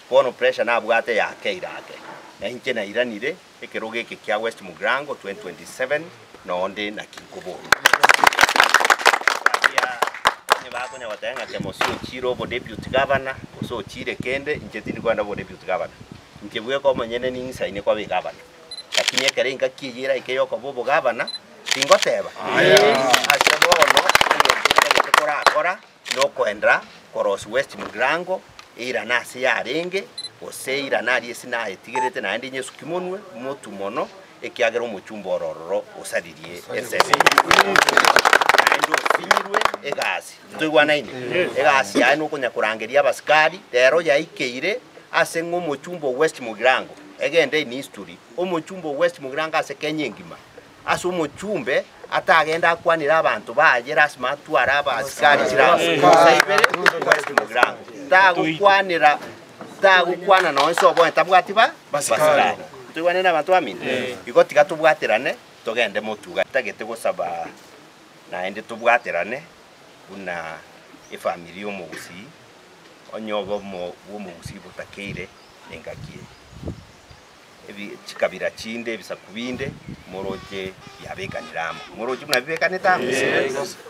Bono pressure nabwate yakeire ake, na inche nairanire ekerogo eke kia West Mugirango 2027 nonde naki nkoboria. Baria onye bakonya goteba ng'a Kemosi ochire obo deputy governor gose ochire kende, inche tindi kogenda obo deputy governor. Inche bweka omonyene ning'isaine koba egavana. Lakini ekero engaki eyio eraike yokoba obogavana, tingoteba. Ase bono egento ntagete korakora nokoenda korosia West Mugirango eirane ase yarenge, gose eirane aria ase nayetigerete naende nyesuki monwe motu mono, ekiagera omochumba ore ororo osaririe ensemo eyio. Naende osinyirwe egasi. Ntoigwanaine? Egasi yaye nokonya korangeria abasikari, rero yaikeire ase ng'a omochumba o West Mugirango, egende in history, omochumba o West Mugirango ase Kenya engima, ase omochumbe atagende akwanere abanto baye lasima atware abasikari chirasi bosa ibere West Mugirango. Tagokwanera tagokwana nonye ase oboene tabwati ba basikari. Ntoigwanaine abanto bamino? Igo tiga tobwaterane togende motuga. Ntagete gosaba naende tobwaterane buna efamiri y'omogusii, onye obomo bw'omogusii botakeire nengaki eye. Ebi chikabira chinde, ebisaku binde, moroche biabekanire amo. Moroche buna bibekanete amo?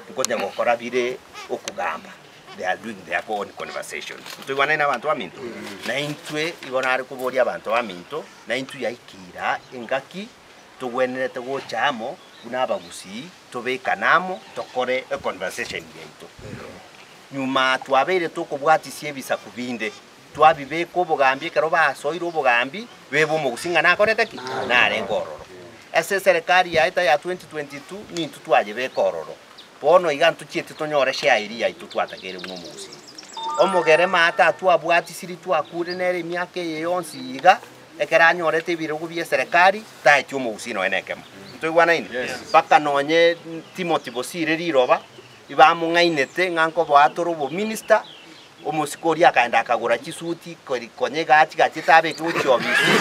Nkonya gokora bire okogamba, they are doing their own conversation. Ntoigwanaine na abanto baminto? Na intwe igo nare koboria abanto baminto, na intwe yaikeire aa engaki togwenerete gocha amo buna abagusii, tobekane amo tokore econversation yaito. Nyuma twabeire tokobwatisia ebisaku binde, twabibeka obogambi ekero basoire obogambi, bebe omogusii ng'a nakorete ki? Narenge ororo. Ase eserekari yaeta ya 2022 nintwe twayebeka ororo. Bono iga ntochieti tonyore share eria yaito twatakeire buna omogusii. Omogere maate atwabwatisiri twakure nere emiaka eye yonsi iga, Ekero anyorete ebirogo bi'eserekari, taetie omogusii nonya nekemo. Ntoigwanaine? Mpaka nonye Timothy Bosire riroba, ibamong'ainete ng'a nkoboa tore obominister, omosike oria akaenda akagora chisuti kori konya egachi gachete abeke gochia obisi,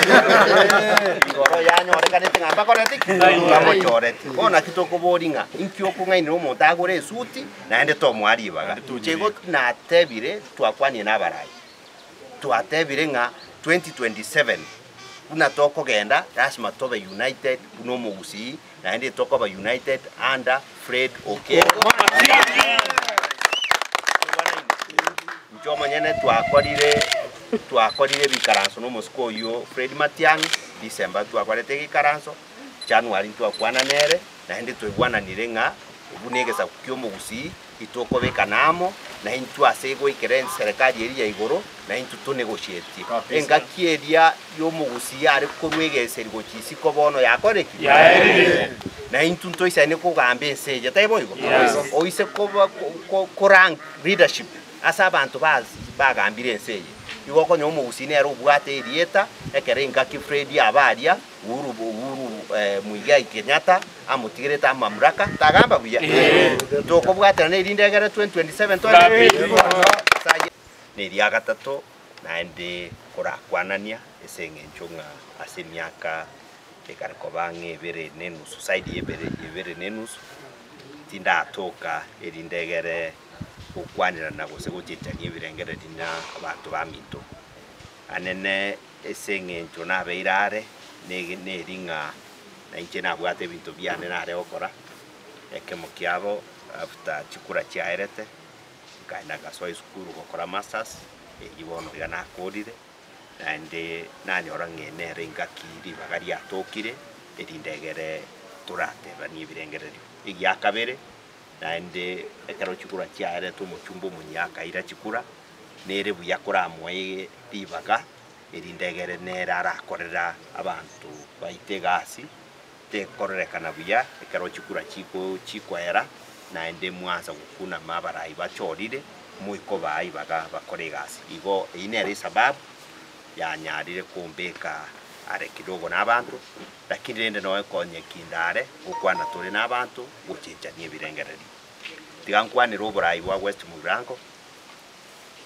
igoro yanyorekanete ng'a mbakoreti ki? Mbamochoreti. Bono naki tokoboria ng'a inki okong'ainera omonto agore esuti naende tomoa ribaga. Inche igo natebire twakwanie na abarai. Twatebire ng'a 2027 buna tokogenda lasima tobe united buna omogusii naende tokoba united under Fred Okengo. Inche omonyene twakorire twakorire ebikaranso na omosike oyio Fred Matiang'i, December twakorete egekaranso, January ntwakwana nere naende twaigwananire ng'a buna egesaku kia omogusii Titokobekana amo naintwe ase goikera enserekari eria ya igoro, naintwe tonegochetie. Engaki eria y'omogusii are korwa egeseri gochia isiko bono yakorire ki? Naintwe ntoisaine kogamba ense eye, taibo igo? Oise koba korank leadership ase abanto bagambire ense eye, igo okonyora omogusii nere obwate erieta ekero engaki Fred aba aria Uhuru Uhuru Muigai Kenyatta amotigerete amamuraka, tagamba buya? Tokobwaterana erinde egere 2027 tore Neria gatato naende korakwanania ase eng'encho ng'a ase emiaka ekare koba ang'e ebere na enusu, zaidi ya ebere ebere na enusu, tindatoka erinde egere gokwanerana gose gochenchania ebirengererio na abanto baminto. Anene Ase engencho nabeire are neri ng'a nainche nabwate ebinto biane nare gokora, ekemo kiabo after chikura chiaerete, nkaenda ngasoa esukuru gokora masters, eyio bono iga nakorire, naende nanyora ng'a nere engaki ribaga riatokire, erinde egere toratebanie ebirengererio. Egia kabere, naende ekero chikura chiaerete omochumba omoyia akaira chikura, Nere buya koramoe ribaga, erinde egere nere arakorera abanto baito egasi, tekororekana buya ekero chikura chiko chikoera, naende mwansa gokunama abarai bachorire, moikobaa ribaga bakore egasi. Igo eyio nere esababu yanyarire kombeka are kidogo na abanto, lakini rende noe konye kindare gokwana tore na abanto, gochenchania ebirengererio. Tiga nkwanere oborai bwa West Mugirango.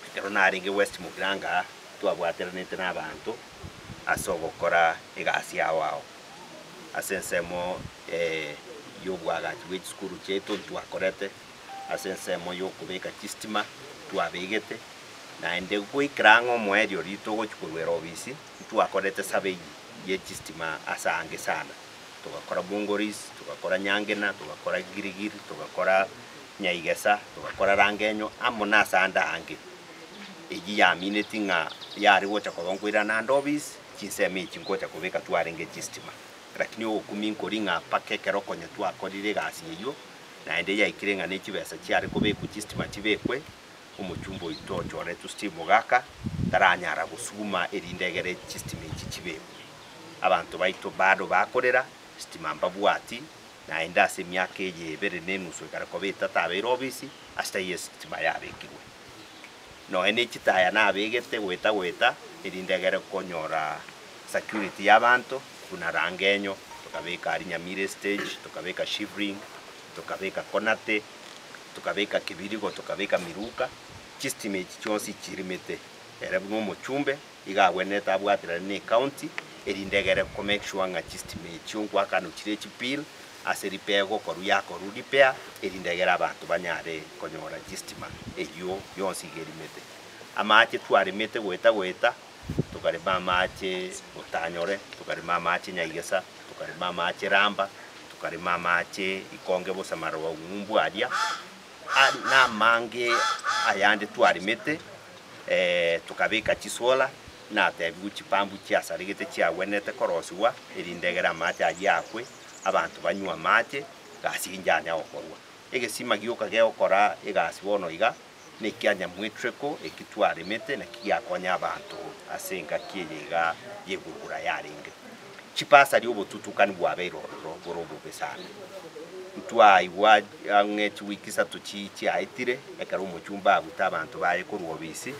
Ekero narenge West Mugirango aa, twabwateranete na abanto ase ogokora egasi ao ao. Ase ensemo y'obwagachi bwe chisukuru chiaito ntwakorete, ase ensemo y'okobeka chistima twabegete, Naende goikera ang'e omoerio riria togochia korwera obisi, ntwakorete survey ye chistima ase aange sana. Togakora Bongoris, togakora Nyangena, togakora Girigiri, togakora Nyaigesa, togakora Rangenyo, amo na ase ande aange. Eyio yamineti ng'a yare gocha koba nkoirana ande obisi, chinsemo echi ngocha kobeka twarenge chistima. Lakini ogokumia nkori ng'a mpaka ekero konya twakorire egasi eyio, naende yaikire ng'a ne chibesa chiare kobekwa chistima chibekwe, omochumba oito ochoretwe Steve Mogaka taranyara gosuguma erinde egere chistima echi chibekwe. Abanto baito bado bakorera, stima mbabwati, naende ase emiaka eye ebere na enusu ekare koba etato abeire obisi, ase taiyo esitima yabekirwe. Nonya ne chitaya nabegete goeta goeta, erinde egere konyora security y'abanto, buna Rangenyo, tokabeka aria Nyamira estage, tokabeka Shivering, tokabeka Konate, tokabeka Kibirigo, tokabeka Miruka, chistima echi chionsi chirimete. Ere buna omochumbe, iga agwenerete abwaterane ne ecounty, erinde egere ko make sure ng'a chistima echio nkoakanwa chire chibill, ase repair egokorwa yakorwa repair, erinde egere abanto banyare konyora chistima eyio yonsi iga erimete. Amache twaremete goeta goeta, tokarema amache Otanyore, tokarema amache Nyaigesa, tokarema amache Ramba, tokarema amache Ikonge Bosamaro Ng'umbu aria, na amange ayande twaremete, tokabeka chisola, natebiwu chipambu chiasaregete chiagwenerete korosigwa, erinde egere amache ayio akwe, abanto banywe amache, gasi inche yanya gokorwa. Egesima gioka gegokora egasi bono iga, nekia nyamwetreko eki twaremete naki giakonya abanto ase engaki eye iga y'egurugura yarenge. Chibasari obotutukani bwabeire ororo bore obobe sana. Ntwaigwa ang'e chiwiki isato chi chiaetire, ekero omochumba abuta abanto baye korwa obisi,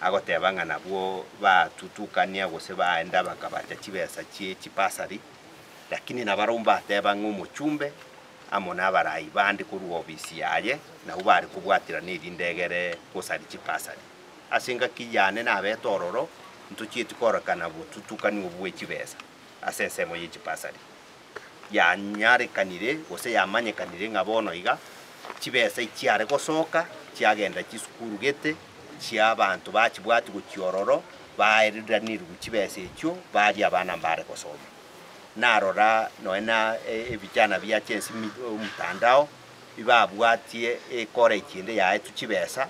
agoteba ng'a nabwo batutukania gose baenda bakabacha chibesa chie chibasari, lakini nabarobwo mbateba ng'a omochumbe amo nabarai bande korwa obisi yaye, nabwo bare kobwaterana erinde egere gosaria chibasari. Ase engaki yane nabete ororo, ntochieti kororekana botutukani obwo bwe chibesa ase ensemo ye chibasari. Yanyarekanire gose yamanyekanire ng'a bono iga, chibesa echiare gosoka, chiagenda chisukuru gete, chia abanto bachibwati gochia ororo, baereranirwe chibesa echio, baria abana mbare gosoma. Narora nonya na ebichana bia chensi omotandao, Ibabwatie ecollege ende yaetwe chibesa,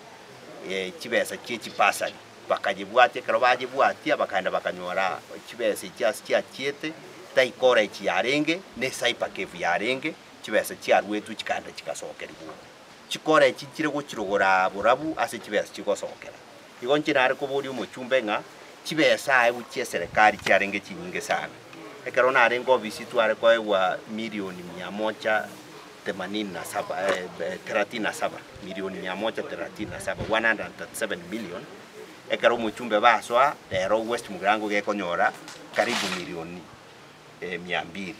chibesa chie chibasari, bakayebwatia ekero bayebwatia bakaenda bakanyora chibesa echio ase chiachiete, tai college yarenge, ne cyber cave yarenge, chibesa chiaruetwe chikaenda chigasokerigwa. Chicollege nchire gochirogora borabu ase chibesa chigosokera. Igo inche nare koboria omochumbe ng'a chibesa aye gochia eserekari chiarenge chinyinge sana. Ekero narenge ofisi tware koegwa milioni mia moja themanini na saba thelathini na saba, milioni mia moja thelathini na saba, 137 million, ekero omochumbe basoa rero West Mugirango gekonyora karibu milioni mia mbili.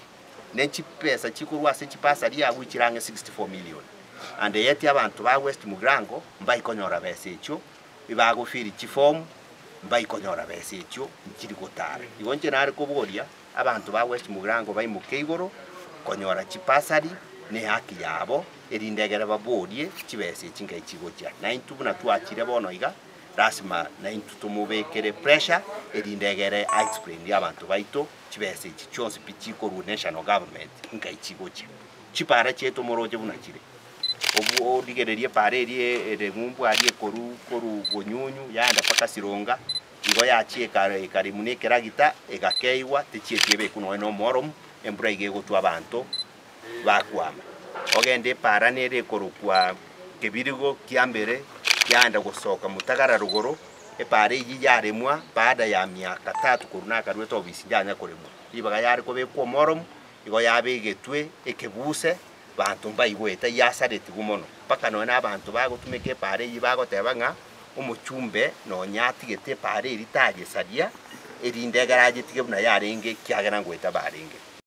Ne chibesa chikorwa ase chibasari abwo chire ang'e 64 million. And yet abanto ba West Mugirango mbaikonyora besa echio, ebagofili chifomu mbaikonyora besa echio nchiri gotara. Igo inche nare koboria abanto ba West Mugirango baimoke igoro konyora chibasari ne ehaki yabo erinde egere baborie chibesa echi ngai chigochia. Naintwe buna twachire bono iga lasima naintwe tomobekere pressure erinde egere a explainie abanto baito chibesa echi chionsi pi chikorwa national government ngai chigochia. Chipara chiaito moroche buna chire. Obwo origererie epara eria ere ng'umbu aria ekoru koru bonyunyu yaenda mpaka sironga, igo yachia ekare ekaremwa na ekeragita egakeigwa techieti ebekwe nonya na omoromu, embura iga egotwa abanto bakwama. Ogende epara nere ekorokwa kebirigo kia mbere yaenda gosoka motagara rogoro, epara eyio yaremwa baada ya miaka tatu korwa nakaruete obisi yanya koremwa. Ribaga yare kobekwa omoromu, igo yabegetwe ekebuse. Banto mbaigwete yasaretigwe mono, mpaka nonya nabanto bagotumeka epaara eyio bagoteba ng'a omochumbe nonya atigete epaara eria tayesaria, erinde ekero ayetige buna yarenge ekiagera ngoeta barenge.